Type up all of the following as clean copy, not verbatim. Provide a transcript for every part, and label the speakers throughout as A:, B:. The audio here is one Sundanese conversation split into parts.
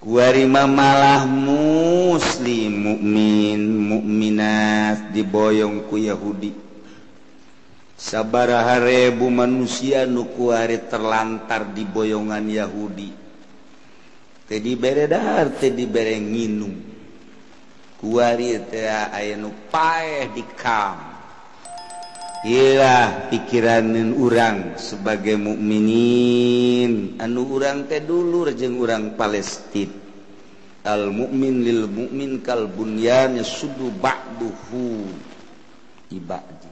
A: Kuari malah muslim mukmin mukminat diboyong ku Yahudi. Sabaraha ribu manusia nu kuari terlantar di boyongan Yahudi. Teu dibere dahar, teu dibere nginum. Kuari teh aya nu paeh di kam. Iyalah pikiraneun urang sebagai mukminin anu urang teh dulur jeung urang Palestina. Al mukmin lil mukmin kal bunyan yasuddu ba'duhu ibadi.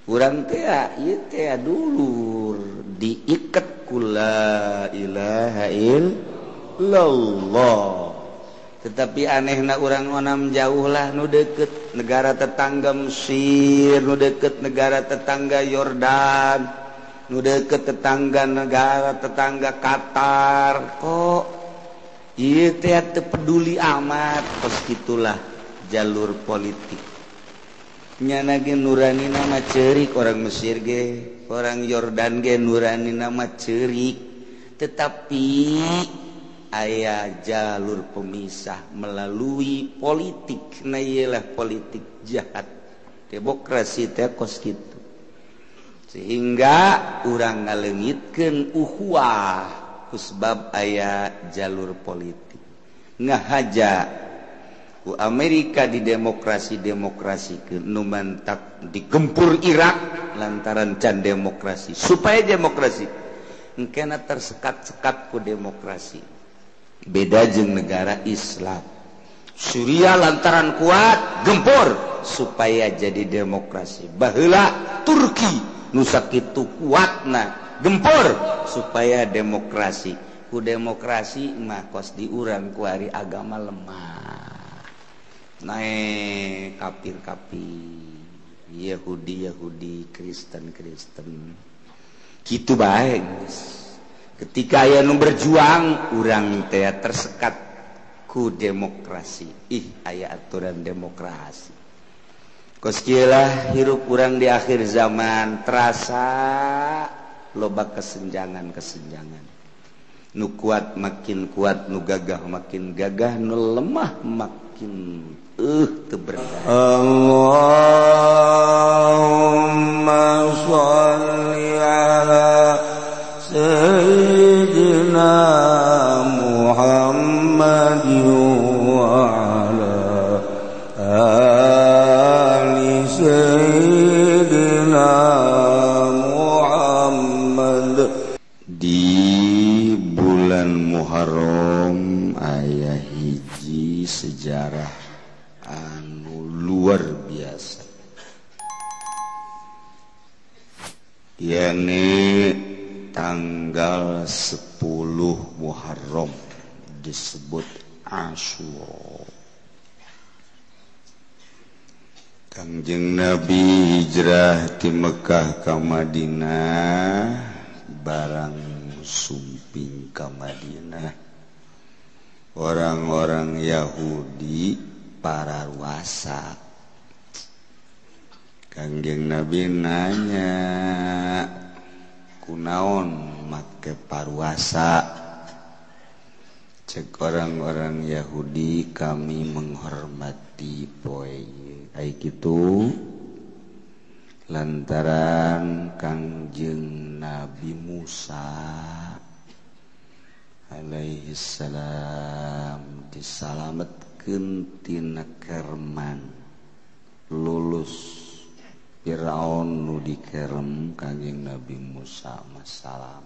A: Urang teh ieu teh dulur diiket ku la ilaha illallah. Tetapi anehna urang onam jauh lah nu deket negara tetangga Mesir, nu deket negara tetangga Yordan, nu deket tetangga negara tetangga Qatar. Kok ieu teh teu peduli amat. Kos kitulah jalur politik. Nyana ge nurani nama ceurik orang Mesir ge, orang Yordan ge nurani nama ceurik. Tetapi aya jalur pemisah melalui politik. Nah iyalah politik jahat demokrasi teh kos kitu, sehingga urang ngaleungitkeun ukhuwah kusbab aya jalur politik. Ngahaja ku Amerika di demokrasi-demokrasikeun nu mantak digempur Irak lantaran can demokrasi, supaya demokrasi engkena tersekat-sekat ku demokrasi. Beda jeung negara Islam. Suriah lantaran kuat gempur supaya jadi demokrasi. Baheula Turki nu sakitu kuatna gempur supaya demokrasi. Ku demokrasi mah kos diurang ku ari agama lemah. Naik kafir-kafir, Yahudi-Yahudi, Kristen-Kristen. Kitu bae geus. Ketika aya nu berjuang urang teh tersekat ku demokrasi. Ih, aya aturan demokrasi. Kos kieu lah hirup urang di akhir zaman terasa loba kesenjangan-kesenjangan. Nu kuat makin kuat, nu gagah makin gagah, nu lemah makin teu berdaya.
B: Allahumma sholli ala Sayyidina Muhammad wa ala ali Sayyidina Muhammad.
A: Di bulan Muharram aya hiji sejarah anu luar biasa, yakni tanggal 10 Muharram disebut Asyura. Kangjeng Nabi hijrah ti Mekah ka Madinah, barang sumping ka Madinah orang-orang Yahudi pararuasa. Kangjeng Nabi nanya, kunaon make paruasa? Cek orang-orang Yahudi, kami menghormati poe ai kitu lantaran Kangjeng Nabi Musa alaihi salam disalametkeun tina kerman, lulus Firaun nu dikerem Kangjeng Nabi Musa masalam.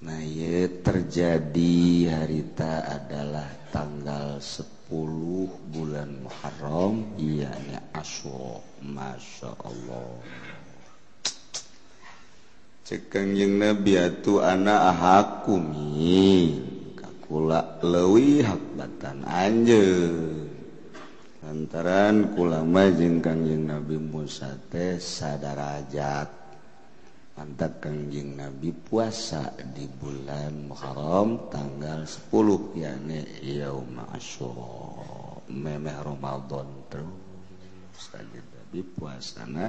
A: Nah, ieu terjadi harita adalah tanggal 10 bulan Muharram, yakni Asyura. Masya Allah. Cek Kangjeng Nabi atuh ana ahakumi kakula leuwih hak batan anjeun. Lantaran kulama jeung Kangjeng Nabi Musa teh sadarajat. Mantap Kangjeng Nabi puasa di bulan Muharram tanggal 10 yakni Yaum Asyura, memeh Ramadan terus Kangjeng Nabi puasana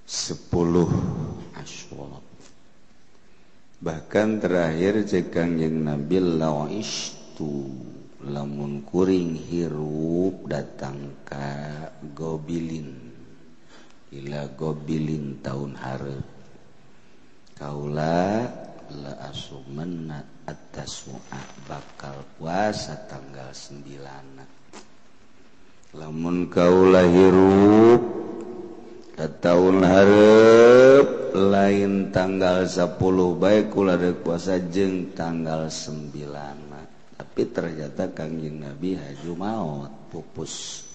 A: 10 Asyura. Bahkan terakhir cek Kangjeng Nabi la'istu lamun kuring hirup datang ka gobilin ila gobilin tahun hareup kaula la asumanna at-tasu'a bakal puasa tanggal 9. Lamun kaula hirup ka taun hareup lain tanggal 10 bae kula deuk puasa jeung tanggal 9. Tapi ternyata Kangjeng Nabi haju maot pupus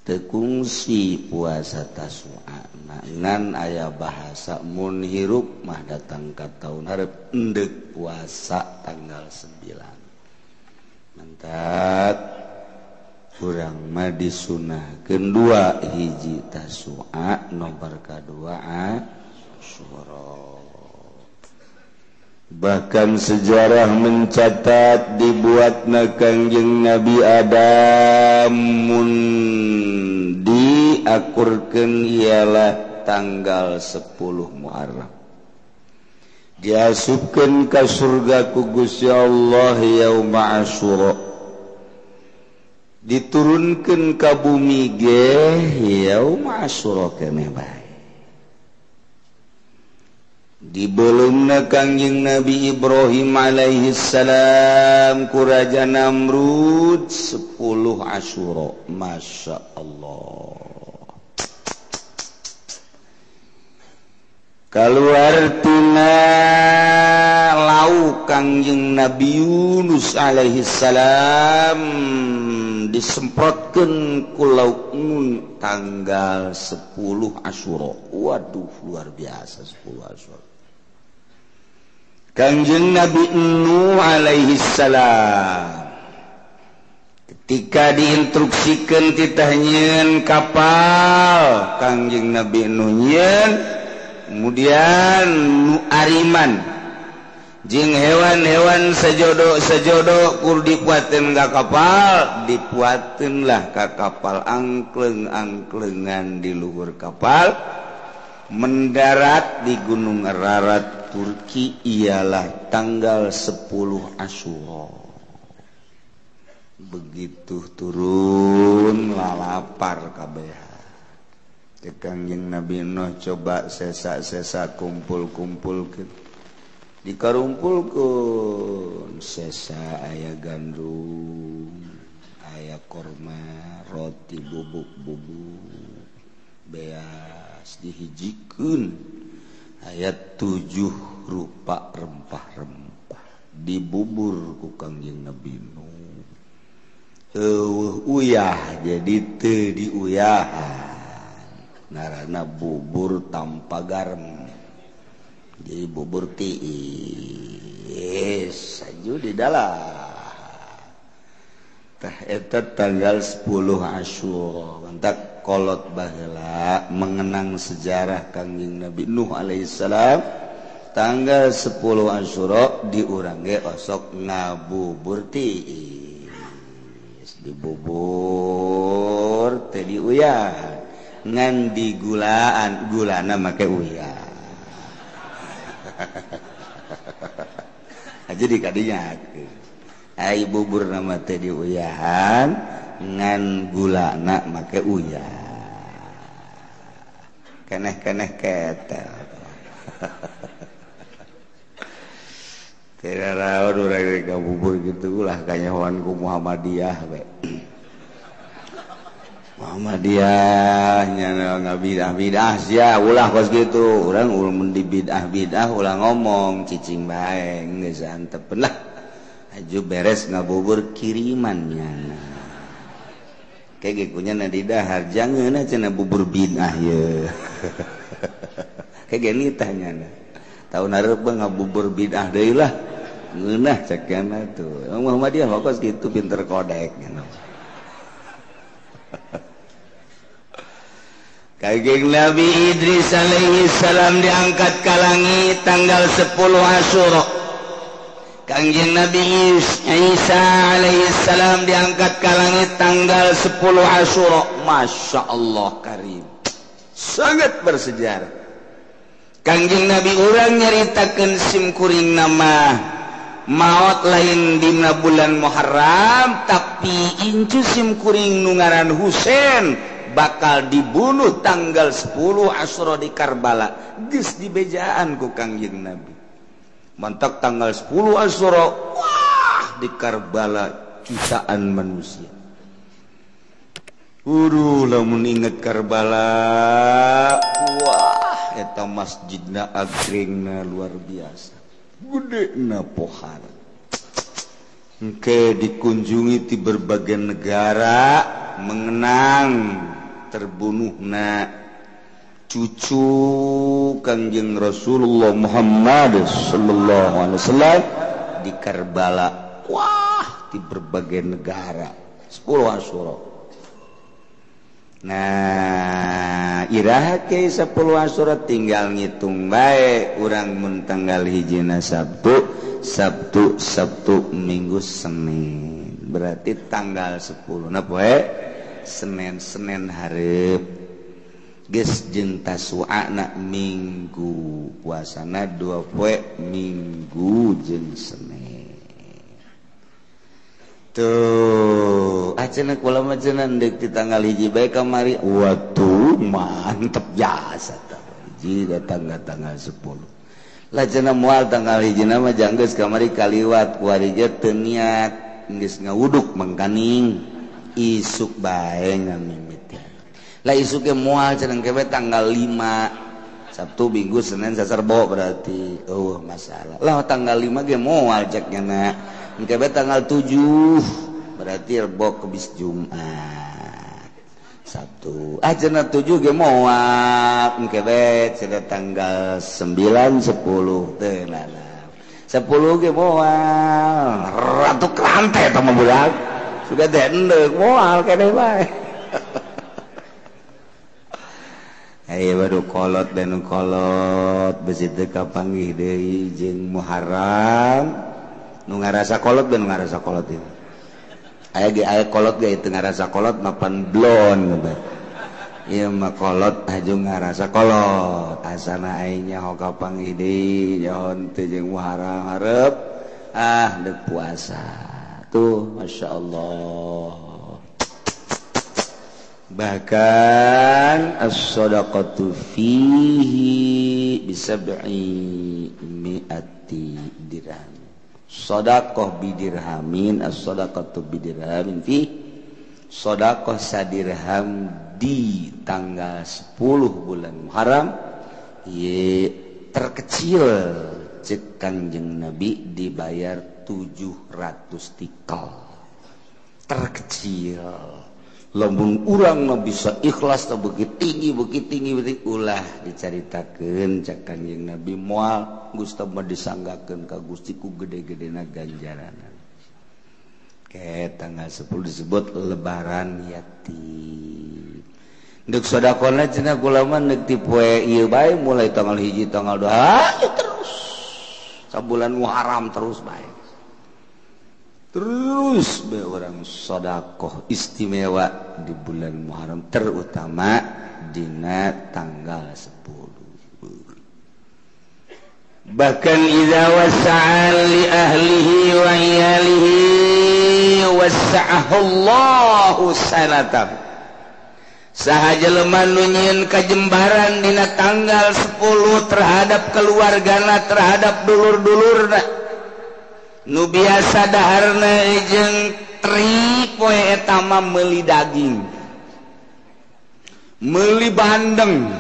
A: teu kungsi puasa Tasu'a ngan aya bahasa mun hirup mah datang ka taun hareup endek puasa tanggal 9. Mantap urang mah disunahkeun dua hiji Tasu'a nomor kadua Asyura. Bahkan sejarah mencatat dibuatna Kangjeng Nabi Adam mun diakurkeun ialah tanggal 10 Muharram. Diasupkeun ka surga ku Gusti Allah yauma Asyura. Diturunkeun ka bumi ge yauma Asyura keneh bae. Dibelumna Kangjeng Nabi Ibrahim alaihi salam ku Raja Namrud 10 Asyura. Masya Allah. Kaluar tina lauk Kangjeng Nabi Yunus alaihi salam disemprotkeun ku lauk nun tanggal 10 Asyura. Waduh, luar biasa 10 Asyura. Kangjeng Nabi Nuh alaihi salam ketika diinstruksikan titah nyieun kapal, Kangjeng Nabi Nuh nyieun, kemudian nu ariman jeung hewan-hewan sejodo-sejodo kur dipuateun ka kapal, dipuateun lah ka kapal angkleng-angklengan di luhur kapal, mendarat di Gunung Ararat Turki ialah tanggal 10 Asyura. Begitu turun lalapar kabeh. Kangjeng Nabi Nuh coba sesa-sesa kumpul-kumpulkeun. Dikarumpulkeun sesa aya gandum, aya korma, roti bubuk-bubuk, beas dihijikeun. Ayat 7 rupa rempah-rempah dibubur ku Kangjeng Nabi Nuh. Eueuh uyah jadi teu diuyahan. Ngaranna bubur tanpa garam. Jadi bubur tiis aju di dalam. Tah eta tanggal 10 Asyura. Mantak kolot baheula mengenang sejarah Kangjeng Nabi Nuh alaihissalam tanggal 10 Asyura di urang ge osok ngabubur tiis dibubur teh diuyahan ngan digulaan gulana make uyah aja di kadinya ai bubur nama teh diuyahan ngan gulana make uyah keneh-keneh ketel. Tidak rawan urang ngabubur gitu lah kanyahoan ku Muhammadiyah we. Muhammadiyah nya ngabidah-bidah sia ulah kos kitu. Urang mun di bidah-bidah ulah ngomong cicing bae geus antepeun lah. Aju beres ngabubur kiriman nyana. Kayak ge kunya na di dahar jangeuna cenah bubur bidah ye. Kayak gini tah nyana. Tahun hareup ngabubur bidah deui lah. Ngeunah cekena tuh. Muhammadiyah kos kitu pinter kodek nya. Kangjeng Nabi Idris alaihi salam diangkat ke langit tanggal 10 Asyura. Kangjeng Nabi Isa alaihi salam diangkat ke langit tanggal 10 Asyura. Masya Allah karim, sangat bersejarah. Kangjeng Nabi urang nyaritakeun simkuring nama maot lain dina bulan Muharram, tapi incu simkuring nu ngaran Husain bakal dibunuh tanggal 10 Asyura di Karbala. Geus dibejaan ku Kangjeng Nabi. Mantak tanggal 10 Asyura, wah di Karbala jutaan manusia. Uduh lamun inget Karbala, wah eta masjidna agringna luar biasa, gedena pohara. Engke dikunjungi di berbagai negara mengenang terbunuhna cucu Kangjeng Rasulullah Muhammad sallallahu alaihi wasallam di Karbala. Wah, di berbagai negara 10 Asyura. Nah, iraha ke 10 Asyura tinggal ngitung bae urang mun tanggal hijina Sabtu, Sabtu, Sabtu, Minggu, Senin. Berarti tanggal 10 na poe Senin, Senin hareup. Geus jeung Tasu'a na Minggu, puasana 2 poe Minggu jeung Senin. Tuh, acenah kula mah cenah deuk di tanggal hiji bae kamari. Waduh, mantep jasa tah. Hiji datang ka tanggal 10. Lah cenah moal tanggal hiji mah janggeus kamari kaliwat kuari ge teu niat geus ngawuduk mangkaning isuk bae ngamimiti. Lah isuk ge moal cenah ke tanggal 5. Sabtu, Minggu, Senin, Selasa, Rebo berarti. Oh, masalah. Lah tanggal 5 ge moal cek nya. Engke tanggal 7 berarti Rebo Kemis Jumat Sabtu. Ah cenah 7 ge moal engke bae cenah tanggal 9 10 teu nana. 10 ge moal ratu kerante eta mah budak. Sudah teh endek moal keneh bae. Ayo baru kolot dan kolot besi teu kapanggih deui jeung Muharram. Nu ngarasa kolot dan ngarasa kolot itu. Aya ge aya kolot ge teu ngarasa kolot mapan blon gitu. Ieu mah kolot aju ngarasa kolot. Asana aing nyaho kapanggih deui nyaho teu jeung Muharram hareup ah deuk puasa. Tuh masyaallah. Bahkan as-shadaqatu fihi bisab'i mi'ati dirham. Shadaqah bidirhamin, as-shadaqatu bidirhamin fi shadaqah sadirham di tanggal 10 bulan Muharram ye terkecil cek Kangjeng Nabi dibayar 700 tikal. Terkecil. Lamun urang mah bisa ikhlas teh beuki tinggi beuki tinggi beuki ulah dicaritakeun cek Kangjeng Nabi moal Gusti mah disanggakeun ka Gusti ku gede-gedena ganjaranna. Ke tanggal 10 disebut lebaran yatim. Deuk sedekahna cenah kula mah deuk ti poe ieu bae mulai tanggal 1 tanggal 2 terus sabulan Muharram terus bae. Terus be orang sedekah istimewa di bulan Muharram terutama dina tanggal 10. Bahkan idza wasa'a li ahlihi wa iyalihi wasa'ahu Allahu sanatan. Saha jelema nu nyieun kajembaran dina tanggal 10 terhadap keluargana, terhadap dulur-dulurna. Nu biasa daharna jeung tri poe eta mah meuli daging, meuli bandeng.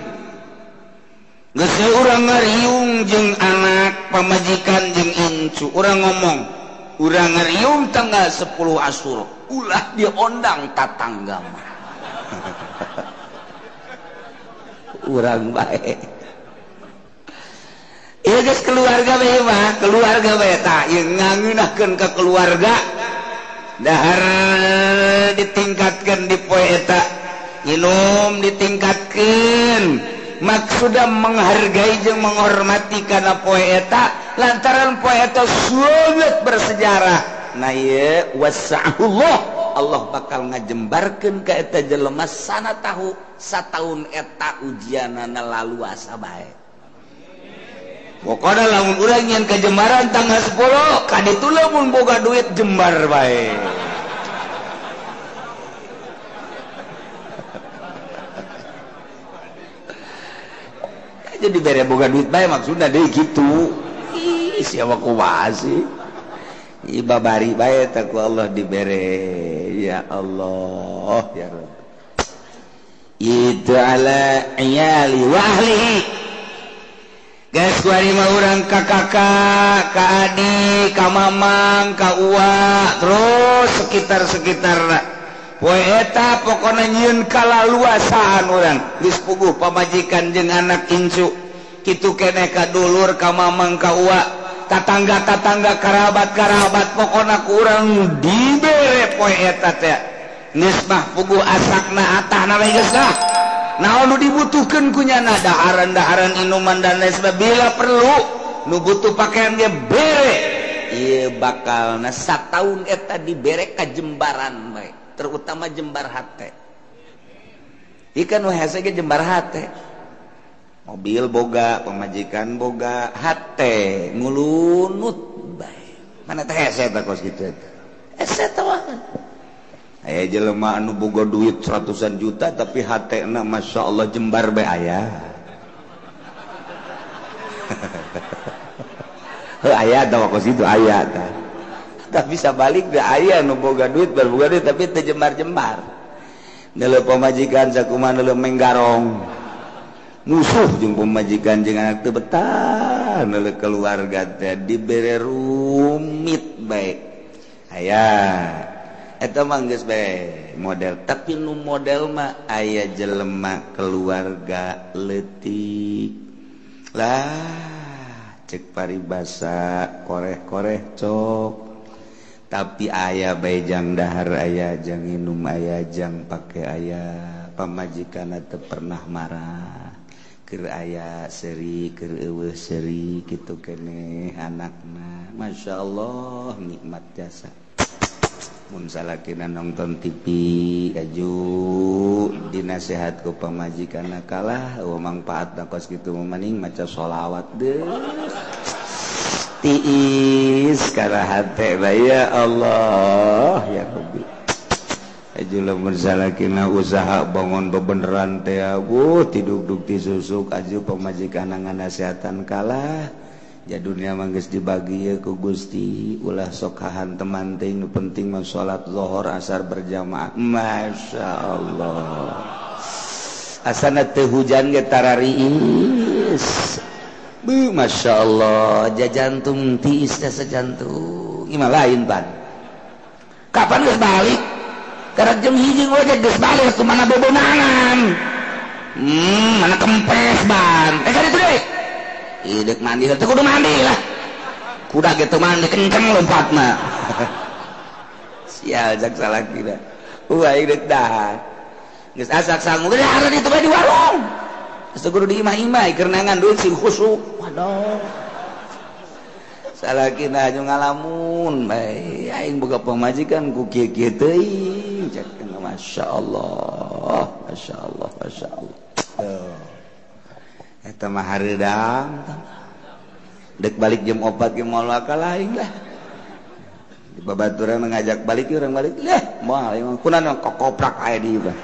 A: Geus urang ngariung jeung anak pamajikan jeung incu, urang ngomong, urang ngariung tanggal 10 Asyura, ulah diondang tatangga mah. Urang bae. Ieu geus keluarga bae mah, keluarga bae tah ieu ngangeunahkeun ka keluarga. Dahar ditingkatkeun di poe eta, nginum ditingkatkeun. Maksudna menghargai jeung menghormati kana poe eta lantaran poe eta sangat bersejarah. Nah ieu wasa'ullah, Allah bakal ngajembarkeun ka eta jelema sana tahu sataun eta ujianana laluasa bae. Pokona lamun urang nyeun kajembaran tanggal 10 kaditu lamun boga duit jembar bae. Jadi bere boga duit bae maksudna deui kitu. Ih siapa kumaha sih? Ih babari bae teh ku Allah dibere. Ya Allah ya Rabb. Itu ala iyali wa ahlihi. Geus kuari mah urang ka kakak, ka adik, ka mamang, ka uwa, terus sekitar-sekitarna. Poe eta pokona nyieun kalaluasaan urang. Geus puguh pamajikan jeung anak incu. Kitu keneh ka dulur, ka mamang, ka uwa, tatangga-tatangga, karabat-karabat pokona ku urang dibere poe eta teh. Geus mah puguh asakna atahna we geus lah. Naon nu dibutuhkeun ku nyana daharan-daharan inuman dan lain sebagainya bila perlu nu butuh pakaian ge bere. Ieu bakalna sataun eta dibere ka jembaran bae, terutama jembar hate. Ieu kan nu hese ge jembar hate. Mobil boga, pamajikan boga, hate ngulunut bae. Mana teh hese teh kos kitu eta. Hese teh mah. Aya jelema anu boga duit ratusan juta tapi hatena Masya Allah jembar bae aya. Heuh aya tah kos kitu aya tah. Tapi sabalik da aya anu boga duit boga duit tapi teu jembar-jembar. Neuleuh pamajikan sakumaha neuleuh menggarong. Musuh jeung pamajikan jeung anak teu betah neuleuh keluarga teh dibere rumit bae. Aya eta mah geus bae model, tapi nu model mah aya jelema keluarga leutik lah cek paribasa koreh-koreh cok tapi aya bae jang dahar aya jang inum aya jang pake aya pamajikanna teu pernah marah keur aya seuri keur eueuh seuri kitu keneh anakna masyaallah nikmat jasa. Mun salakina nonton TV aju dinasehat ku pamajikanna kalah eueuh mangpaatna kos kitu mah maca sholawat deui tiis kana hate bae ya Allah ya Rabbi. Aju lamun salakina usaha bangun bebeneran teh abuh tidugdug ti susuk aju pamajikanna nganasehatan kalah. Ya dunia mah geus dibagi ye ku Gusti ulah sok hahanteman teh nu penting mah salat zuhur asar berjamaah. Masya Allah asana teu hujan ge tarariis. Beuh Masya Allah jajantung tiis teh sajantung ieu mah lain pan. Kapan geus balik? Karek jam 1 we geus balik kumaha bebonangan. Mana kempes ban. Eh kan itu deui. Idek mandi, teu kudu mandi lah. Kuda gitu mandi kenceng lompatna. Sial jak salaki dah. Aing deuk dahar. Geus asak sangu geus dahar ditu bae di warung. Geus kudu di imah-imah keur neangan duit sing khusuk. Waduh. Salakina anu ngalamun bae aing boga pamajikan ku kieu-kieu teuing. Cek masyaallah, masyaallah, masyaallah. Tuh. Eta mah hareudang dek balik jam 4 ge moal kalah aing lah. Di babaturan ngajak balik urang balik lah moal aing kunaon kokoprak aya di ieu.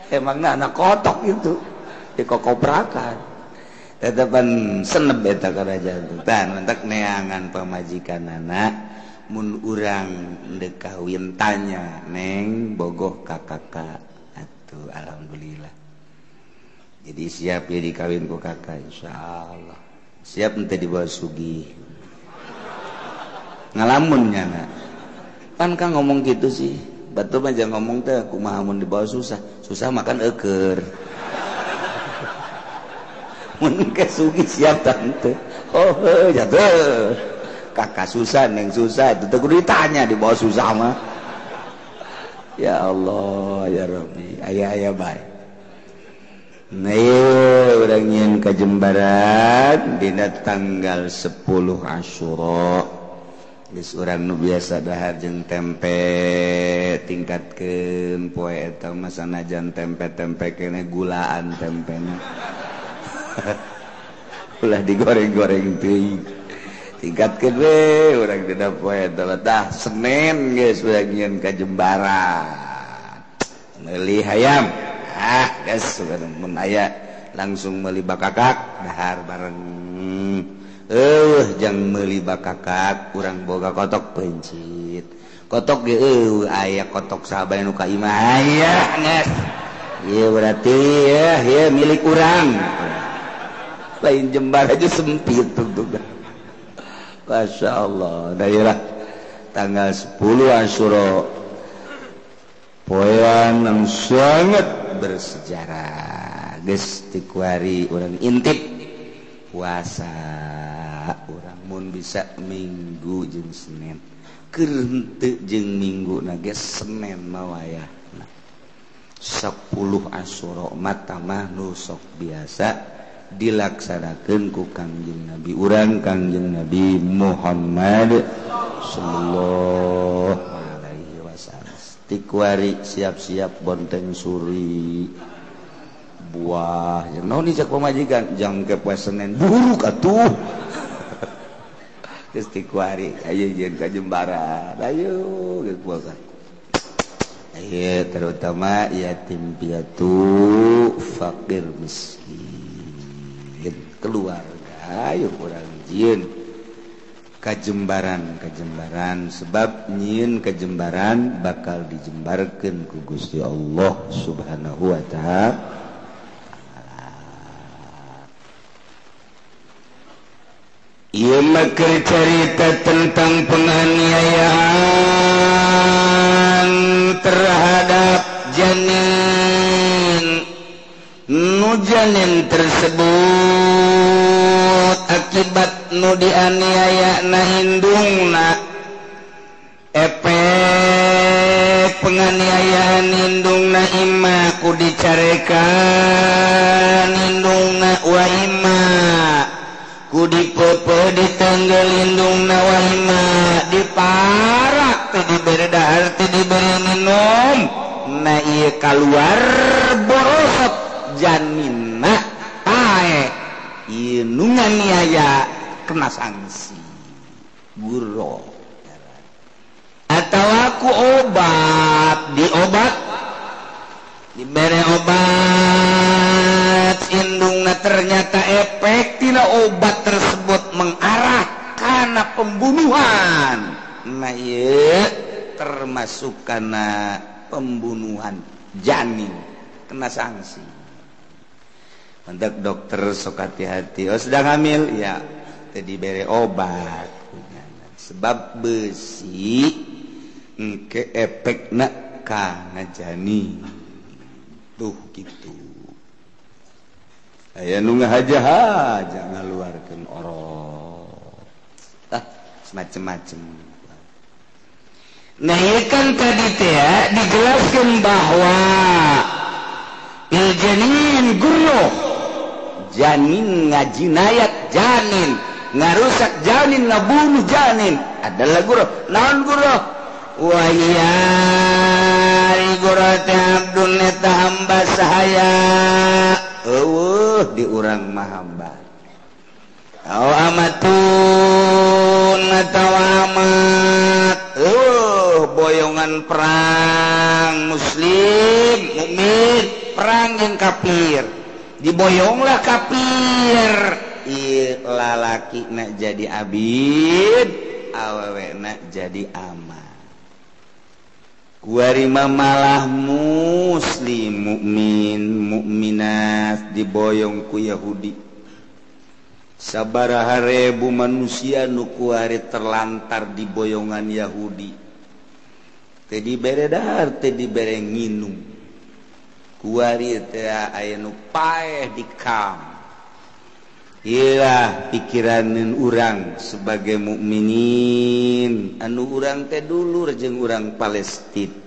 A: Emangna anak kotok itu dikokoprakan. Tetepan seneb eta kana jantung. Tah mentak neangan pamajikanana mun urang deuk kawin tanya neng bogoh ka kakak. Tuh, alhamdulillah. Jadi siap ya dikawin ku kakak insyaallah. Siap ente dibawa sugih. Ngalamun nyana. Pan kang ngomong gitu sih. Batu mah jangan ngomong teh kumaha mun dibawa susah. Susah makan eueur. Mun ke sugih siap tante. Oh, jatuh. Kakak susah neng susah itu teh kudu ditanya dibawa susah mah. Ya Allah ya Rabbi aya-aya bae. Nah urang nyieun kajembaran dina tanggal 10 Asyura. Geus urang nu biasa dahar jeung tempe tingkatkeun poe eta mah sanajan tempe-tempe kene gulaan tempena. Ulah digoreng-goreng teuing. Tingkatkeun we urang dina poe eta tah Senin geus urang nyieun ka Jembaran. Meuli hayam. Ah geus mun aya langsung meuli bakakak dahar bareng. Jang meuli bakakak urang boga kotok pencit kotok ge eueuh aya kotok sahabat nu ka imah aya geus ieu berarti ya ieu milik urang lain Jembar aja sempit tuh. Masya Allah daerah tanggal 10 Asyura poean yang sangat bersejarah geus tikuari urang intip puasa urang mun bisa minggu jeung Senin keur henteu jeung minggu na ge Senin mah wayahna 10 Asyura mah nu sok biasa dilaksanakeun ku Kangjeng Nabi urang Kangjeng Nabi Muhammad sallallahu alaihi wasallam. Tikuari siap-siap bonteng suri buah yang naon cek pamajikan jang ke poe Senin buruk atuh. Geus tikuari ayo jeung ka Jembaran ayo geus puasa. Ayo terutama yatim piatu fakir miskin keluarga ayo urang jieun ka Jembaran sebab nyieun ka Jembaran bakal dijembarkeun ku Gusti Allah Subhanahu wa taala. Ieu mah keur carita tentang penganiayaan terhadap janin. Nu janin tersebut akibat nu dianiaya na indungna efek penganiayaan indungna imah ku dicarekan indungna wa imah ku dipepe ditanggel indungna wa imah diparak teu dibere dahar teu dibere minum na ieu kaluar borosot janinna pae ieu nu nganiaya kena sanksi guro atawa ku obat diobat dibere obat indungna ternyata efek tina obat tersebut mengarah kana pembunuhan. Nah ieu termasuk kana pembunuhan janin kena sanksi. Mendak dokter sok hati-hati. Oh sedang hamil ya teu dibere obat sebab besi engke efekna kana janin. Tuh gitu. Aya nu ngahaja-haja ngaluarkeun orok. Ah, semacam-macam. Nah, ieu kan tadi teh dijelaskeun bahwa il janin gurro, janin ngajinayat janin, ngarusak janin, ngabunuh janin adalah gurro. Naon gurro? Wa ya gurro teh abdun eta hamba sahaya. Eueuh di urang mah hamba. Au amatun atawa amat. Eueuh boyongan perang muslim mukmin perang jeung kafir. Diboyonglah kafir. Ieu lalaki na jadi abid, awewe na jadi amat. Kuari malah muslim mukmin mukminat diboyong ku Yahudi. Sabaraha ribu manusia nu kuari terlantar di boyongan Yahudi. Teu dibere dahar, teu dibere nginum. Kuari teh aya nu paeh di kam. Iyalah pikiraneun urang sebagai mukminin anu urang teh dulur jeung urang Palestina.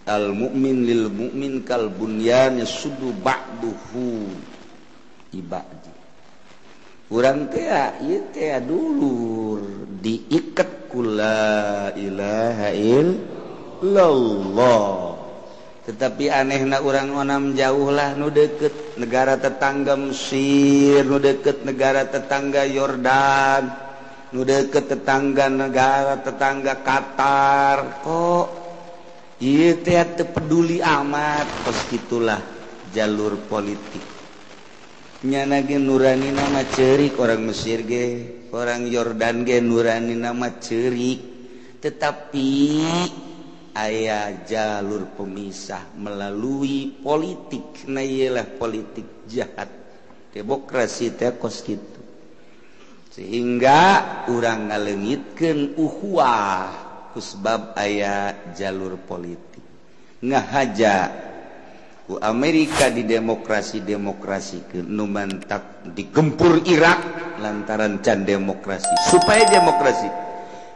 A: Al mukmin lil mukmin kal bunyan yasuddu ba'duhu ibadi. Urang teh ieu teh dulur diiket ku ku la ilaha illallah. Tetapi anehna urang onam jauh lah, nu deket negara tetangga Mesir, nu deket negara tetangga Yordan, nu deket tetangga negara tetangga Qatar, kok ieu teh teu peduli amat. Kos kitulah jalur politik. Nyana ge nurani nama ceurik orang Mesir ge, orang Yordan ge nurani nama ceurik, tetapi aya jalur pemisah melalui politik. Nah iyalah politik jahat demokrasi teh kos kitu, sehingga urang ngaleungitkeun ukhuwah kusbab aya jalur politik. Ngahaja ku Amerika di demokrasi-demokrasikeun, nu mantak digempur Irak lantaran can demokrasi, supaya demokrasi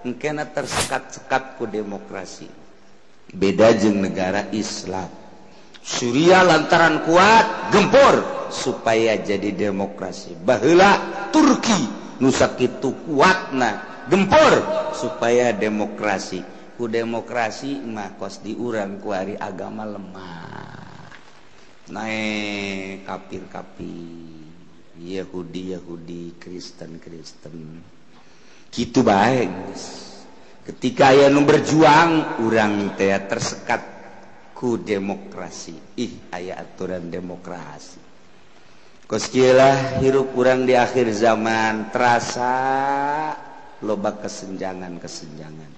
A: engkena tersekat-sekat ku demokrasi. Beda jeung negara Islam Suriah lantaran kuat gempur supaya jadi demokrasi. Baheula Turki nu sakitu kuatna gempur supaya demokrasi. Ku demokrasi mah kos diurang ku ari agama lemah, naik kafir-kafir, Yahudi-Yahudi, Kristen-Kristen kitu bae. Ketika aya nu berjuang urang teh tersekat ku demokrasi. Ih, aya aturan demokrasi. Kos kieu lah hirup urang di akhir zaman, terasa loba kesenjangan-kesenjangan.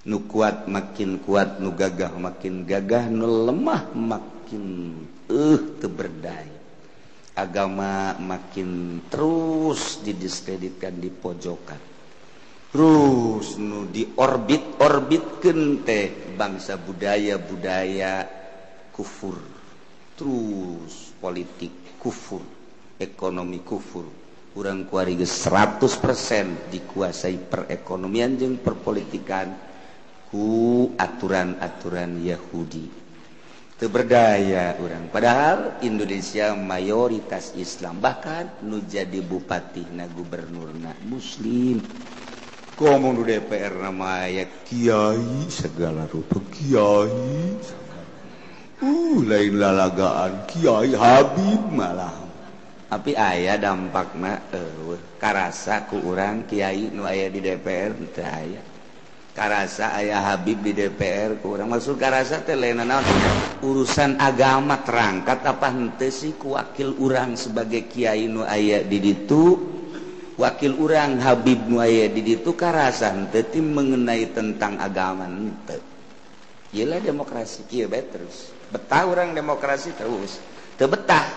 A: Nu kuat makin kuat, nu gagah makin gagah, nu lemah makin teu berdaya. Agama makin terus didiskreditkan, di pojokan. Terus nu diorbit-orbitkeun teh bangsa budaya-budaya kufur, terus politik kufur, ekonomi kufur. Urang kuari geus 100% dikuasai perekonomian jeung perpolitikan ku aturan-aturan Yahudi. Teu berdaya urang, padahal Indonesia mayoritas Islam, bahkan nu jadi bupati na gubernurna muslim. Komo nu DPR nama aya kiai segala rupa kiai, lain lalagaan kiai Habib malah. Tapi aya dampakna karasa ku urang kiai nu aya di DPR teu aya. Karasa aya Habib di DPR ku urang, maksud karasa teh lain naon, urusan agama terangkat apa henteu sih ku wakil urang sebagai kiai nu aya di ditu, wakil urang Habib nu aya di ditu karasa henteu ti mengenai tentang agama henteu. Ieu lah demokrasi kieu bae terus. Betah urang demokrasi terus, teu betah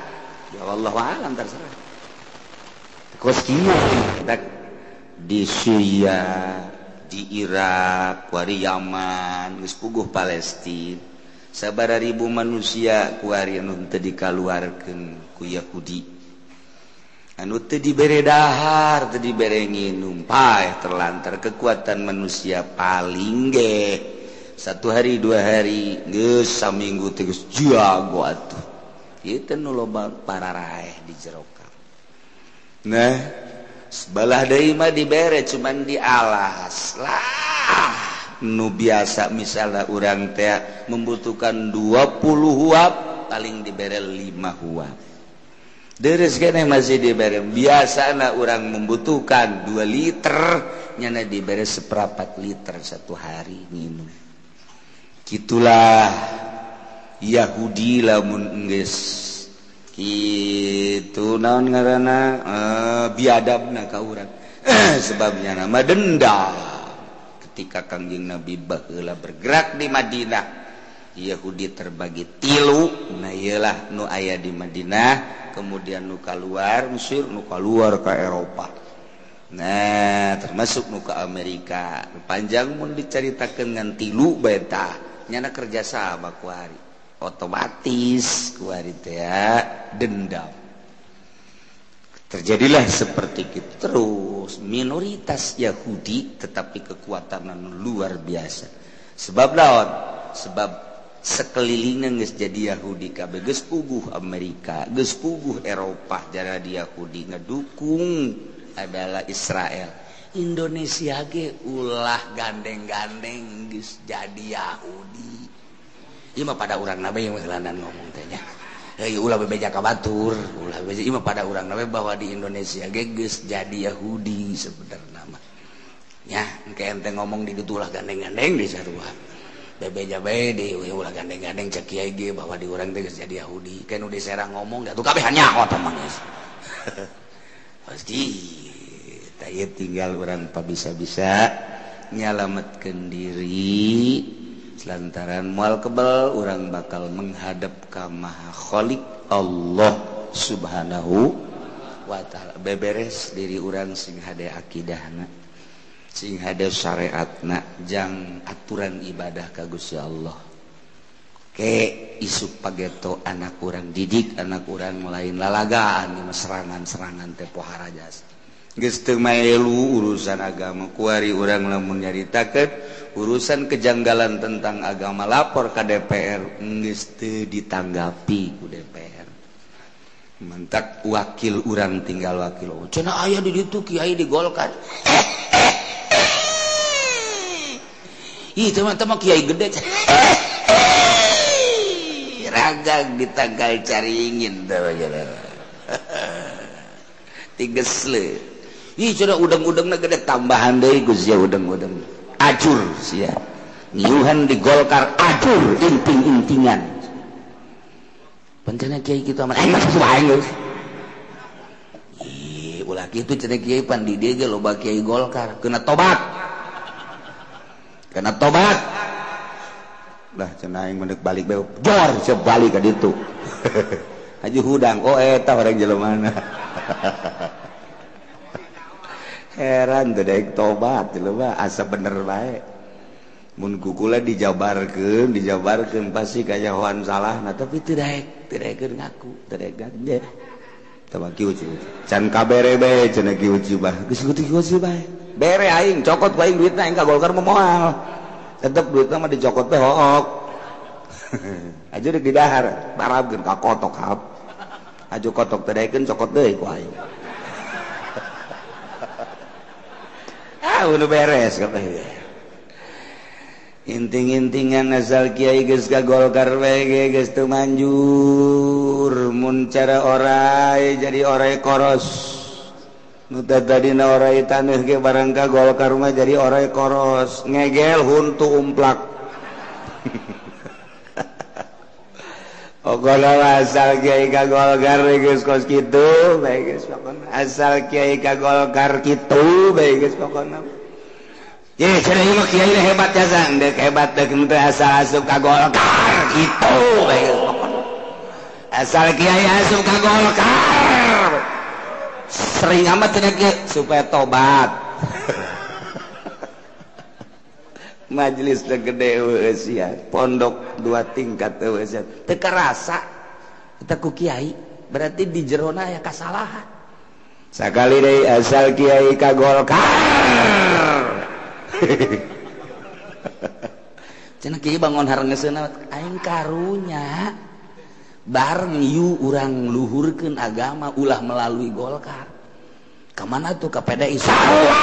A: ya wallahu alam terserah. Kos kieu di Suriah, di Irak, kuari Yaman, geus puguh Palestina. Sabaraha ribu manusia kuari anu teu dikaluarkeun ku Yahudi. Anu teu dibere dahar, teu dibere nginum, paeh terlantar kekuatan manusia paling ge. Satu hari dua hari geus saminggu teh geus jago atuh. Ieu teh nu loba pararaeh di jero kam. Nah, sebelah deui mah dibere cuman dialas lah. Nu biasa misalnya urang teh membutuhkan 20 huap, paling dibere 5 huap. Deres keneh masih dibere. Biasana urang membutuhkan 2 liter, nyana dibere 1/4 liter satu hari minum. Gitulah Yahudi lamun geus kitu naon ngaranna biadabna ka urang. Sebabnya nama dendam. Ketika Kangjeng Nabi baheula bergerak di Madinah, Yahudi terbagi tilu. Nah iyalah nu aya di Madinah, kemudian nu kaluar Mesir, nu kaluar ka Eropa. Nah termasuk nu ka Amerika. Panjang mun dicaritakeun ngan tilu bae tah, nyana kerja sama ku hari. Otomatis ku hari teh dendam. Terjadilah seperti itu terus minoritas Yahudi tetapi kekuatan luar biasa. Sebab lawan, sebab sekelilingnya geus jadi Yahudi kabeh, geus puguh Amerika, geus puguh Eropa, jara di Yahudi ngedukung adalah Israel. Indonesia ge ulah gandeng-gandeng geus jadi Yahudi. Ieu mah pada urang nabe yang heulanan ngomong teh nya. Heuh ulah bebeja ka batur, ulah bebeja ieu mah pada urang nabe bahwa di Indonesia ge geus jadi Yahudi sebenarna mah. Nya engke ente ngomong di ditu ulah gandeng-gandeng di sarua. Bebeja bae di ulah gandeng-gandeng cek kiai ge bahwa di urang teh geus jadi Yahudi. Kan nu di Serang ngomong da tuh kabehan nyaho tah mah geus. Pasti tah tinggal urang pabisa-bisa nyalametkeun diri lantaran moal kebel urang bakal menghadap ka Maha Khalik Allah Subhanahu wa taala. Beberes diri urang sing hade akidahna, sing hade syariatna, jang aturan ibadah ka Gusti Allah. Ke isuk pageto anak urang didik anak urang lain lalagaan serangan-serangan teh pohara jasa. Geus teu maelu urusan agama kuari urang lamun nyaritakeun urusan kejanggalan tentang agama lapor ka DPR geus teu ditanggapi ku DPR. Mentak wakil urang tinggal wakil. Cenah aya di ditu kiai di Golkar. Ih teman-teman kiai gede. Ragang ditanggal caringin teh tigesle. Ih cenah udeng-udengna gede tambahan deui Gus ya udeng-udeng. Acur sia. Ngiuhan di Golkar acur inting-intingan. Pancena kiai kitu amat aing mah aing geus. Ih ulah kitu cenah kiai pan di dieu ge loba kiai Golkar kena tobat. Kena tobat. Lah cenah aing mendek balik bae jor sia balik ka ditu. Haji hudang oh eta orang jelema. Heran teu daek tobat jelema asa bener bae. Mun kukula dijabarkeun, dijabarkeun pasti kayahoan salahna tapi teu daek, teu daekeun ngaku, teu daek ganje. Tah kieu can kabere bae cenah kieu bah. Geus kieu bae. Bere aing cokot ku aing duitna aing ka Golkar mah moal. Tetep duitna mah dicokot teh hook. Aja deuk didahar, barabkeun ka kotok hap. Aju kotok teu daekeun cokot deui ku aing. Ah udah beres katanya. Inting-intingan asal kiai geus ka Golkar bae geus teu manjur. Mun cara orai jadi orai koros. Nu tadina orai taneuh ge barang ka Golkar mah jadi orai koros. Ngegel huntu umplak. Pokona asal kiai ka Golkar geus kos kitu bae geus pokona. Asal kiai ka Golkar kitu bae geus pokona. Ye cenah ieu mah kiai hebat jasa, deuk hebat deuk teu asal asup ka Golkar kitu bae geus pokona. Asal kiai asup ka Golkar. Sering amat cenah kiai supaya tobat. Majelis gede eueuh pondok dua tingkat eueuh teu karasa eta ku kiai berarti di jerona aya kasalahan sakali deui asal kiai ka Golkar. Cenah kiai bangun harengeseuna aing karunya bareng yu urang luhurkeun agama ulah melalui Golkar. Ka mana tuh ka PDI salah.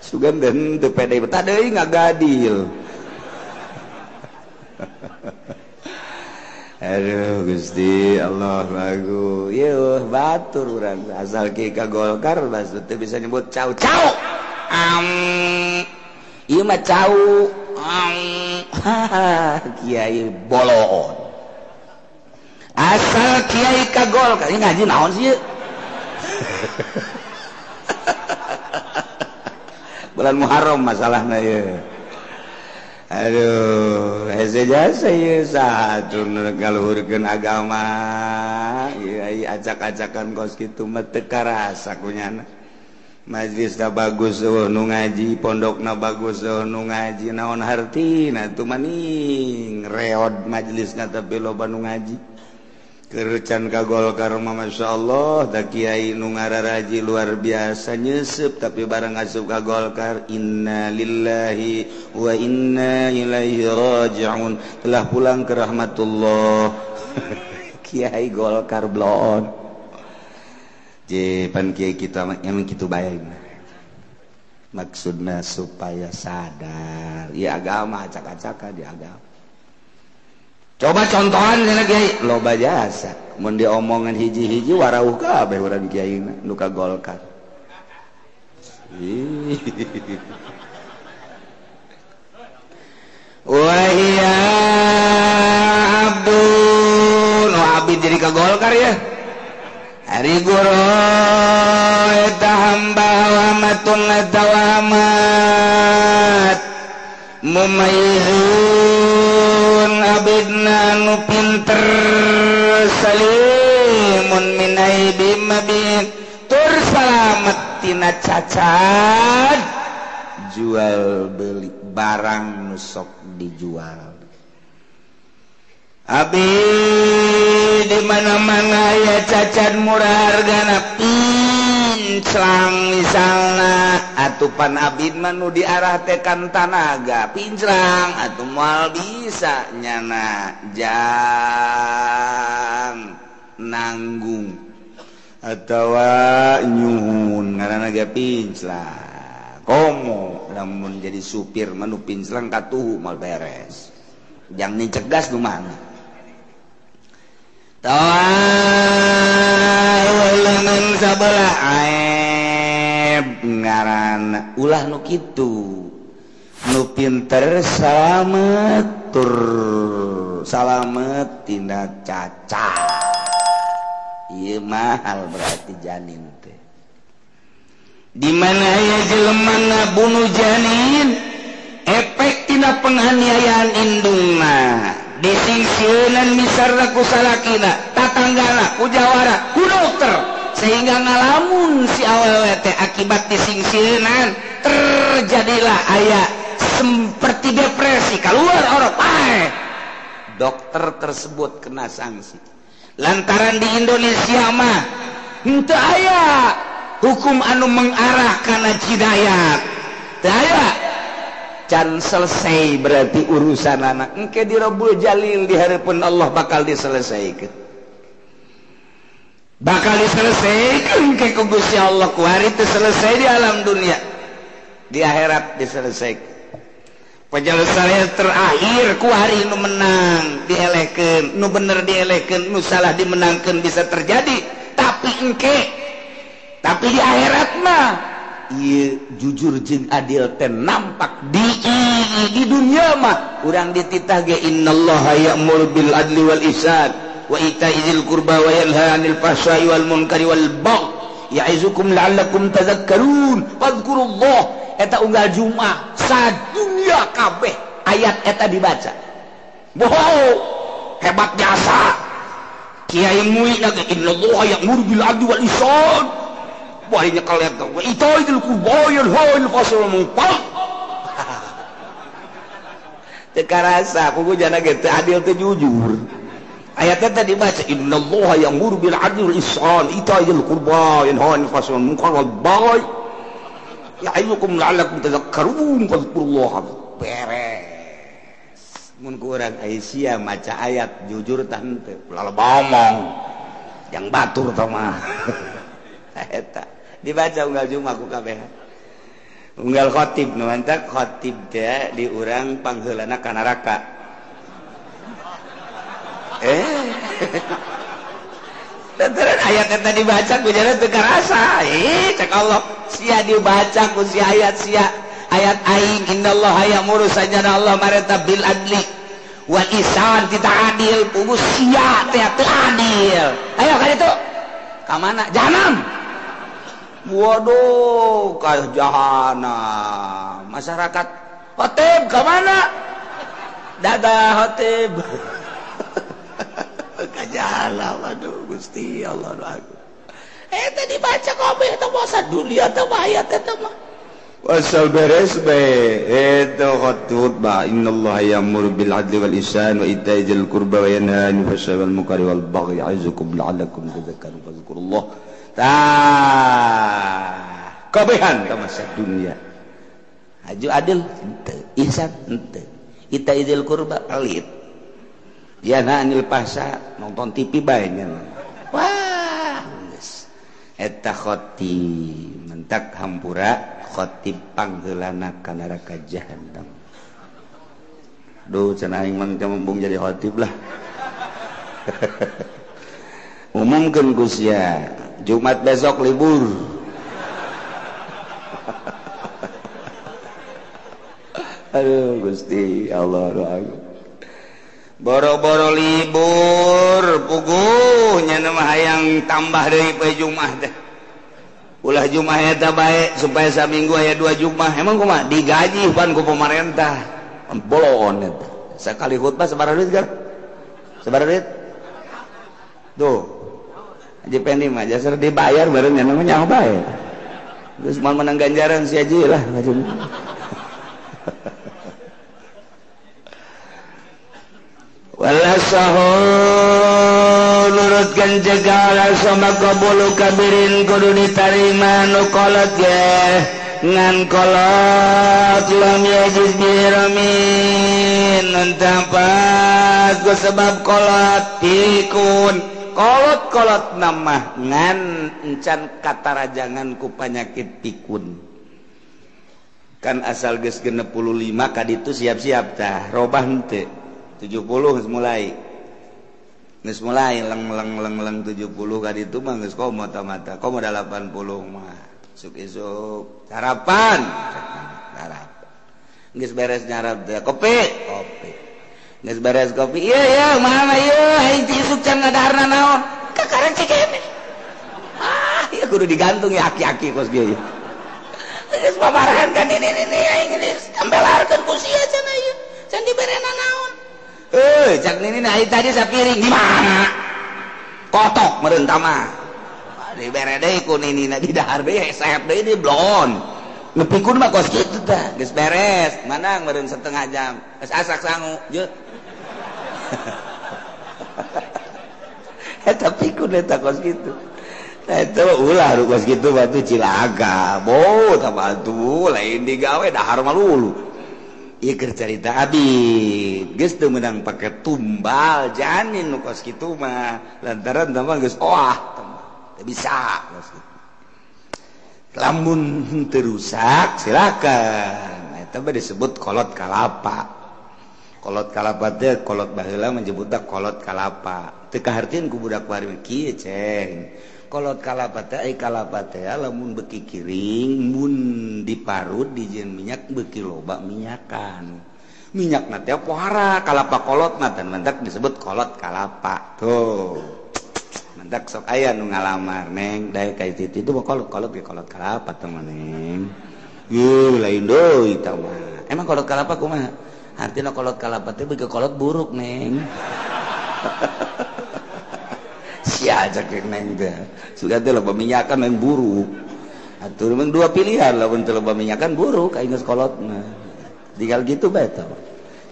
A: Sugan den teu PDI betah deui ngagadil. Aduh Gusti Allah lagu. Yeuh batur urang asal kieu ka Golkar bas teu bisa nyebut cau cau. Ieu mah cau. Kiai boloon. Asal kiai ka Golkar ieu ngaji naon sih ieu? Bulan Muharram masalahna ieu. Aduh, hese jasa ieu saha atuh ngaluhurkeun agama. Ieu acak-acakan kos kitu mah teu karasa kunyana. Majelisna bagus eueuh nu ngaji, pondokna bagus eueuh nu ngaji, naon hartina atuh maning reod majelisna tapi loba nu ngaji. Kercan ka Golkar mah masyaallah da kiai nu ngararaji luar biasa nyeuseub tapi barang asup ka Golkar inna lillahi wa inna ilaihi rajiun telah pulang ke rahmatullah. Kiai Golkar bloon. Je pan kiai kita emang kitu bae. Maksudna supaya sadar ya agama acak-acakan di agama. Coba contohan cenah kiai loba jasa mun diomongan hiji-hiji warauh kabeh urang kiai nu ka Golkar. Wa hiya abdun wa abid jadi ka Golkar ya. Ari guru eta hamba wamatun atawamat mumayyizun abidna nu pinter salimun min aibi mabin tur salamet tina cacat jual beli barang nu sok dijual. Abi di mana-mana ya cacat murah hargana pinclang misalna atupan abid mah nu diarah teh kan tanaga pinclang atuh moal bisa nyana jang nanggung atawa nyuhun ngaranna ge pinclang komo lamun jadi supir mah nu pinclang katuhu moal beres jang nicegas nu mana tawalengan sabelah aib ngaran ulah nu kitu nu pinter salamet tur salamet tina cacat ieu mahal berarti janin teh di mana aya jelema ngabunuh janin efek tina penganiayaan indungna disingsieunan misarna ku salakina tatanggana ku jawara ku dokter sehingga ngalamun si awewe teh akibat disingsieunan terjadilah aya seperti depresi keluar orok pae dokter tersebut kena sanksi lantaran di Indonesia mah henteu aya hukum anu mengarah kana jinayat teu aya can selesai berarti urusan anak engke di Rabbul Jalil di hadapan Allah bakal diselesaikan bakal diselesaikan engke ku Gusti Allah ku hari teu selesai di alam dunia di akhirat diselesaikan penyelesaian terakhir ku hari nu menang dielehkeun nu bener dielehkeun nu salah dimenangkeun bisa terjadi tapi engke tapi di akhirat mah ieu jujur jeung adil teh nampak di dunia mah urang dititah ge innallaha ya'muru bil adli wal ihsan wa ita'i dzil qurba wa yanha 'anil fahsya'i wal munkari wal baghi ya'izukum la'allakum tadhakkarun fadhkurullah eta unggal Jumat sadunya kabeh ayat eta dibaca boho hebat jasa kiai mui na ge innallaha ya'muru bil adli wal ihsan wah ini kalian tahu itu itu kuboyan hoi fasal mungpah teu karasa kugu jana ge teu adil teu jujur ayatnya tadi baca innallaha ya'muru bil adli wal ihsan ita'il qurba yanha 'anil fahsya'i wal munkar wal baghi ya'idukum la'allakum tadhakkarun fadhkurullah beres mun ku urang Aisyah maca ayat jujur tah henteu ulah omong yang batur tah mah eta dibaca unggal Jumat ku kabeh unggal khotib nu mantak khotib teh di urang pangheulana ka neraka lantaran ayat eta dibaca ku jana teu karasa cek Allah sia dibaca ku si ayat sia ayat aing innallaha ya'muru sajana Allah mareta bil adli wal ihsan tidak adil pugu sia teh teu adil ayo ka ditu ka mana jahanam waduh ka jahanam masyarakat khotib ka mana dadah khotib ka jahanam aduh Gusti Allah aku eta dibaca kabeh teh masa dunia teh ayat eta mah wasal beres bae eta khutbah innallaha ya'muru bil adli wal ihsan wa ita'i dzil qurba wa yanha 'anil fahsya'i wal munkari wal baghi ya'izukum la'allakum tadhakkarun fadhkurullah tah kabehan ka masa dunia haju adil henteu ihsan henteu ita'i dzil qurba pelit yanha 'anil fahsya nonton TV bae nya wah geus Eta khotib mentak hampura khotib pangheulana ka neraka jahannam. Duh cenah aing mah embung jadi khotib lah. Umumkeun ku sia Jumat besok libur. Aduh Gusti Allah doa. Boro-boro libur puguh nya mah hayang tambah deui poe Jumat teh. Ulah Jumat eta bae supaya saminggu aya 2 Jumat. Emang kumaha digaji pan ku pemerintah. Bolon eta. Sakali khutbah sabaraha duit gar? Sabaraha duit? Tuh. Haji Pendi mah jasar dibayar bareng nya mah nyaho bae. Geus moal menang ganjaran si haji lah. Wala sahu nurutkan jegala sama kabulu kabirin kudu ditarima nu kolot ge ngan kolot lam yajid biramin nuntampas ku sebab kolot pikun kolot-kolot nama ngan encan katarajangan ku panyakit pikun kan asal geus 65 kaditu siap-siap tah robah henteu 70 geus mulai. Geus mulai leng leng leng leng 70 kaditu mah geus komo mata komo 80 mah. Isuk isuk sarapan. Sarapan. Geus beres nyarap teh kopi, kopi. Geus beres kopi. Ieu ieu mana ieu aing ti isuk can ngadaharna naon? Kakara cikene. Ah, ieu kudu digantung ya aki-aki kos kieu. Geus paparahan kan ini aing geus tambelarkeun ku sia cenah ieu. Can diberena naon? Cak nini nah tadi sapiring di mana? Kotok meureun tama. Dibere deui ku nini na di dahar deui hesep deui di blon. Nepikun mah kos kitu tah. Geus beres, manang meureun setengah jam. Geus asak sangu, je. Eta pikun eta kos kitu. Nah eta ulah kos kitu batu cilaka. Bo tah atuh lain digawe dahar mah lulu. Ieu keur carita abid geus teu meunang pake tumbal janin nu kos kitu mah lantaran tah mah geus oah teu bisa kos kitu. Lamun teu rusak silakan eta mah disebut kolot kalapa. Kolot kalapa teh kolot baheula menyebutna kolot kalapa. Teu kahartieun ku budak bari kieu ceng. Kolot kalapa teh ai kalapa teh lamun beuki kiring mun diparut dijieun minyak beuki loba minyakan. Minyakna teh pohara kalapa kolotna teh mantak disebut kolot kalapa. Tuh. Mantak sok aya nu ngalamar neng dae ka itu itu mah kolot kolot ge kolot kalapa teh mah neng. Yeuh lain deui tah mah. Emang kolot kalapa kumaha? Artina kolot kalapa teh beuki kolot buruk neng. Sia cek neng teh. Sudah teh loba minyakan yang buruk. Atuh memang dua pilihan lamun teu loba minyakan buruk aing geus kolotna. Tinggal gitu bae tah.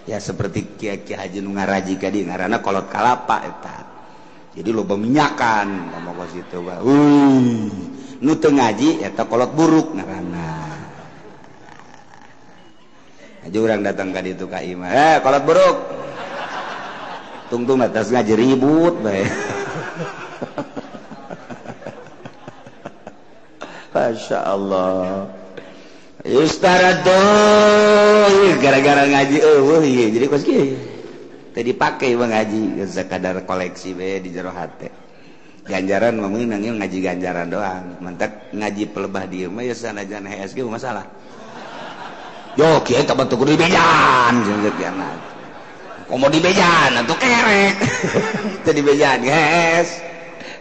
A: Ya seperti kiai-kiai haji nu ngaraji ka dieu ngaranna kolot kalapa eta. Jadi loba minyakan ngomong kos kitu bae. Nu teu ngaji eta kolot buruk ngaranna. Haji urang datang ka ditu ka imah. Kolot buruk. Tungtung atas ngaji ribut bae. Masya Allah. Yustarado gara-gara ngaji eueuh ieu jadi kos kieu. Teu dipake mah ngaji sakadar koleksi we di jero hate. Ganjaran mah meunang ngaji ganjaran doang. Mantak ngaji pelebah dieu mah ya sanajan HSG masalah. Yo kieu teh bantu kudu dibejan jeung kieu. Komo dibejan atuh kerek. Teu dibejan geus.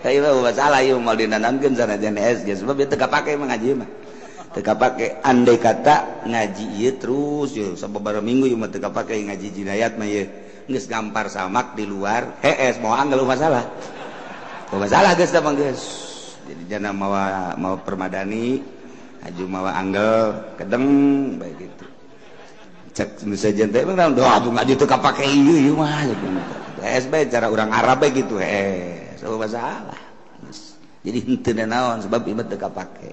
A: Ieu mah masalah ieu moal dinanamkeun sanajan SG sebab ieu teu kapake mah ngaji mah. Teu kapake andai kata ngaji ieu terus ieu sababaraha minggu ieu mah teu kapake ngaji jinayat mah ieu. Geus gampar samak di luar hees moal anggal masalah. Masalah geus teh mah geus. Jadi jana mawa mawa permadani aju mawa anggel kedeng bae gitu. Cek misalnya teh emang doa ngaji teu kapake ieu ieu mah hees bae cara urang Arab bae gitu hees. Masalah jadi henteu naon sebab ieu teu kapake.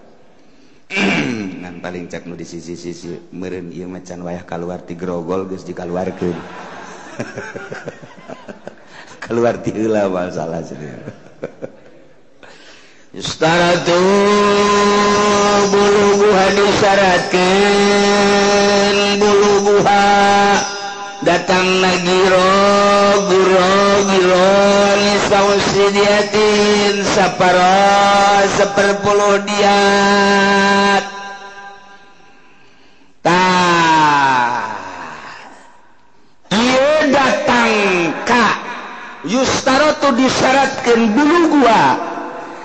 A: Ngan paling cek nu di sisi-sisi meureun ieu mah can wayah kaluar ti grogol geus dikaluarkeun. Keluar ti heula masalah cenah. Yustaratu buluguha disyaratkeun buluguha datang giro guro giro nisausidiatin saparo seperpuluh diat tah ieu datang ka yustarotu disyaratkeun buluguha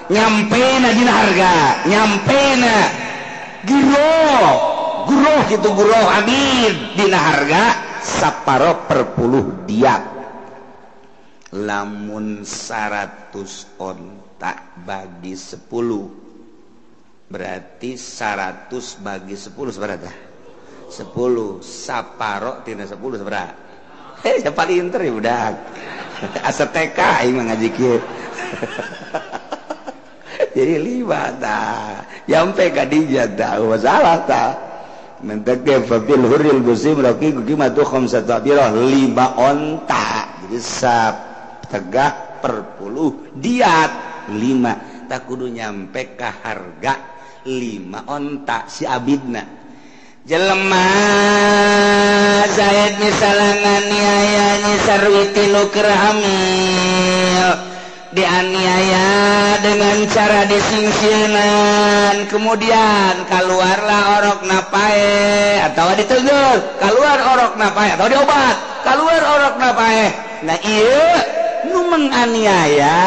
A: nyampena dina harga nyampena giro guro gitu guro abid dina harga saparo per puluh diat lamun 100 onta bagi 10 berarti 100 bagi 10 seberapa? 10 saparo tina 10 seberapa? Hei siapa pinter ya budak asa TK aing mah ngaji kieu. Jadi 5 tah nyampe ka dinya tah masalah tah mentek ge fabil huril musim raqiqu qimatu khamsatu abirah 5 onta jadi sap tegah per puluh diat 5 tak kudu nyampe ka harga 5 onta si abidna jelema Zaid misalnya nganiaya nyi Sarwiti nu keur hamil dianiaya dengan cara disingsieunan kemudian keluarlah orok napae atau ditegur keluar orok napae atau diobat keluar orok napae. Nah ieu nu menganiaya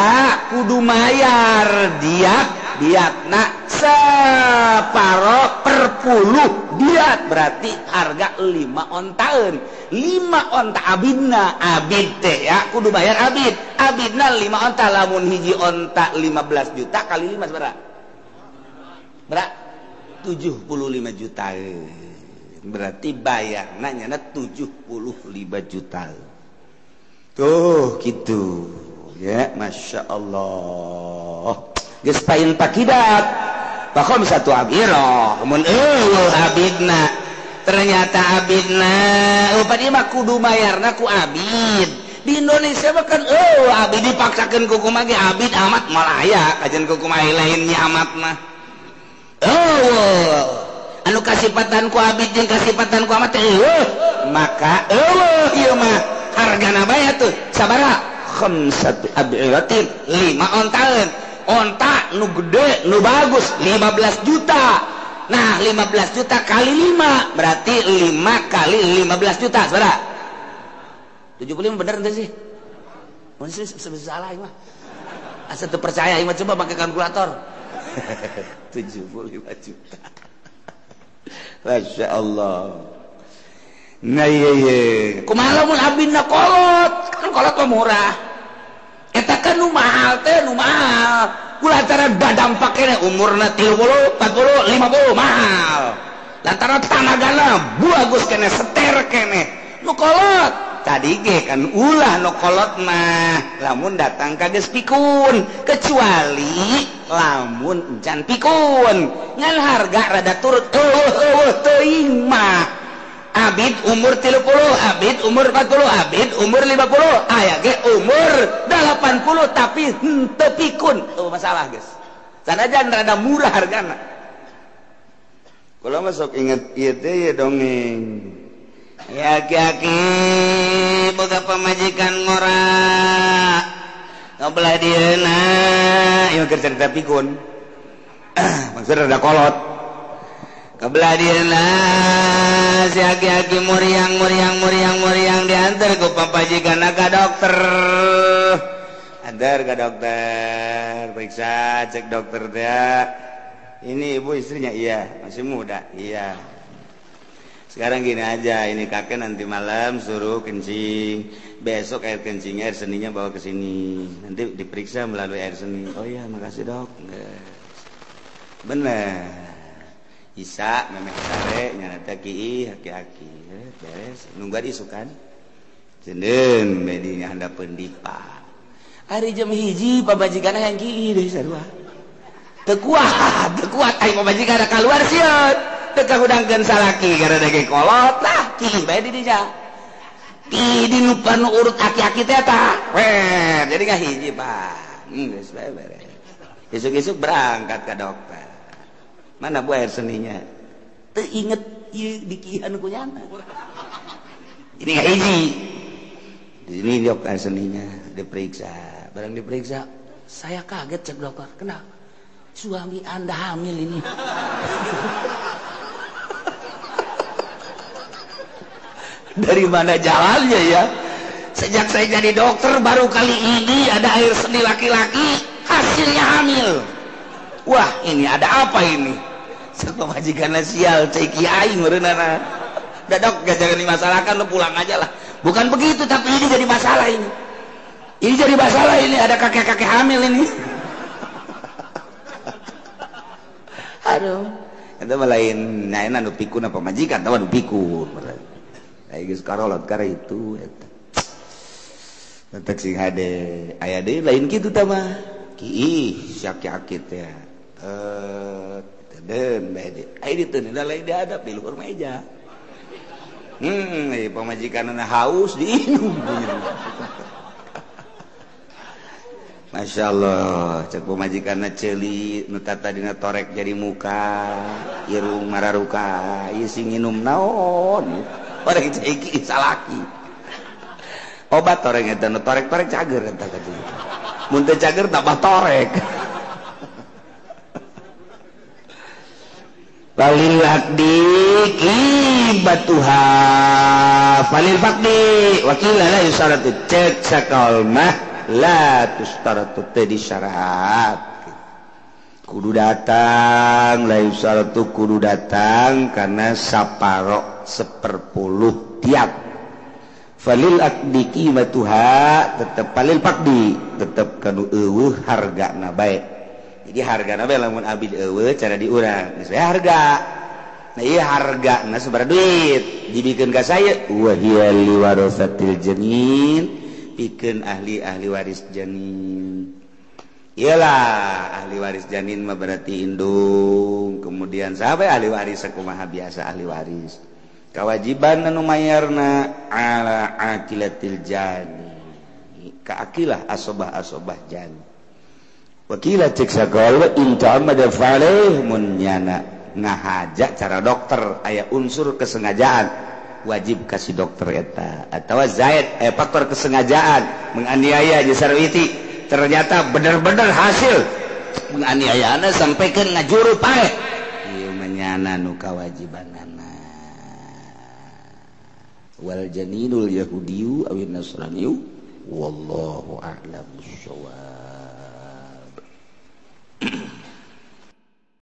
A: kudu mayar diat diatna separo per puluh diat berarti harga 5 ontaeun 5 onta abidna abid teh ya kudu bayar abid abidna 5 onta lamun hiji onta 15 juta kali 5 sabaraha berapa 75 juta berarti bayarna nyana 75 juta tuh gitu ya Masya Allah geus pain pakidat bakom satu abirah mun eueuh abidna ternyata abidna upadi mah kudu bayarna ku abid di Indonesia mah kan eueuh abid dipaksakeun ku kumaha ge abid amat moal aya kajian ku kumaha lainnya amat mah eueuh anu kasipatan ku abid jeung kasipatan ku amat teh eueuh maka eueuh ieu mah hargana bae atuh sabaraha khamsatu abiratin 5 ontaeun onta nu gede nu bagus 15 juta. Nah 15 juta kali 5 berarti 5 kali 15 juta saudara 75 bener ente sih masih salah mah asa teu percaya mah coba pakai kalkulator 75 juta Masya Allah. Nah iya iya kumaha lamun abina kolot kan kolot mah murah eta kan nu mahal teh nu mahal lantaran badampak kene umurna 30, 40, 50 mahal lantaran tanagana bagus kene seter kene nu kolot tadi ge kan ulah nu kolot mah lamun datang ka geus pikun kecuali lamun encan pikun ngan harga rada turut eueuh teuing mah abid umur 30, abid umur 40, abid umur 50, aya ge umur 80 tapi henteu pikun. Oh masalah guys. Sanajan rada murah hargana. Kalau masuk inget ieu teh ye dongeng. Ya aki-aki boga pamajikan ngora. Ngobelah dieuna ieu keur cerita pikun. Maksud rada kolot. Kebelah dieuna si aki-aki muriang muriang muriang muriang diantar ku papajikan ka dokter. Antar ke dokter, periksa, cek dokter teh. Ini ibu istrinya? Iya, masih muda. Iya. Sekarang gini aja, ini kakek nanti malam suruh kencing. Besok air kencingnya, air seninya bawa ke sini. Nanti diperiksa melalui air seni. Oh iya, makasih dok. Bener. Isa memeh sare nyana ki aki-aki beres nungguan isukan jeneng medinya handapeun dipa ari jam 1 pamajikan hayang ki deui sarua teu kuat aing pamajikan kaluar sieun teu kahudangkeun salaki gara ge kolot lah ki bae di dinya ki di nu urut aki-aki teh tah we jadi ngahiji Pak geus bae beres. Isuk-isuk berangkat ke dokter. Mana bu air seninya? Teu inget ieu dikihan ku nyana. Ini nggak hiji. Ini dok air seninya diperiksa. Barang diperiksa, saya kaget cek dokter. Kenapa? Suami Anda hamil ini. Dari mana jalannya ya? Sejak saya jadi dokter baru kali ini ada air seni laki-laki hasilnya hamil. Wah, ini ada apa ini? Pemajikannya sial, cek kiai meureunana. Udah dok, gak jangan dimasalahkan, lo pulang aja lah. Bukan begitu, tapi ini jadi masalah ini. Ini jadi masalah ini, ada kakek-kakek hamil ini. Aduh, itu lain nyaena nu pikun apa majikan, tahu nu pikun. Ai geus karolot kare itu eta. Tetek sing hade, aya deui lain kitu tah mah. Ki sak-sakit ya. Den bae di. Ai ditu lain dihadap di luhur meja. Pamajikanna haus diinum. Masya Allah, cek pamajikanna ceuli nu tadina torek jadi muka, irung mararuka, ieu sing nginum naon? Orang cek salaki. Obat torek eta nu torek-torek cager eta katuh. Mun teu cager tambah torek. Falil aqdi qibatuha falil faqdi wakila la yusaratu cek sakal mah la tustaratu teu disyarat kudu datang la yusaratu kudu datang karena saparo 1/10 tiap falil aqdi qimatuha tetep falil faqdi tetep kanu eueuh hargana bae. Jadi hargana bae lamun abdi eueuh cara diurang geus bae harga. Nah ieu hargana sabaraha duit dibikeun ka saya wa hiya liwarasatil janin pikeun ahli-ahli waris janin. Iyalah ahli waris janin mah berarti indung, kemudian saha ahli waris sakumaha biasa ahli waris. Kewajiban anu mayarna ala aqilatil jani. Ka aqilah asobah-asobah jani. Wakila cek sagala in ta'ammada fa'alaih mun nyana ngahaja cara dokter aya unsur kesengajaan wajib kasih dokter eta atawa zaid aya faktor kesengajaan menganiaya jeung sarwiti ternyata bener-bener hasil menganiayana sampaikan ngajuru paeh ieu mah nu kawajibanana wal janinul yahudiyu awin nasraniyu wallahu a'lam bissawab.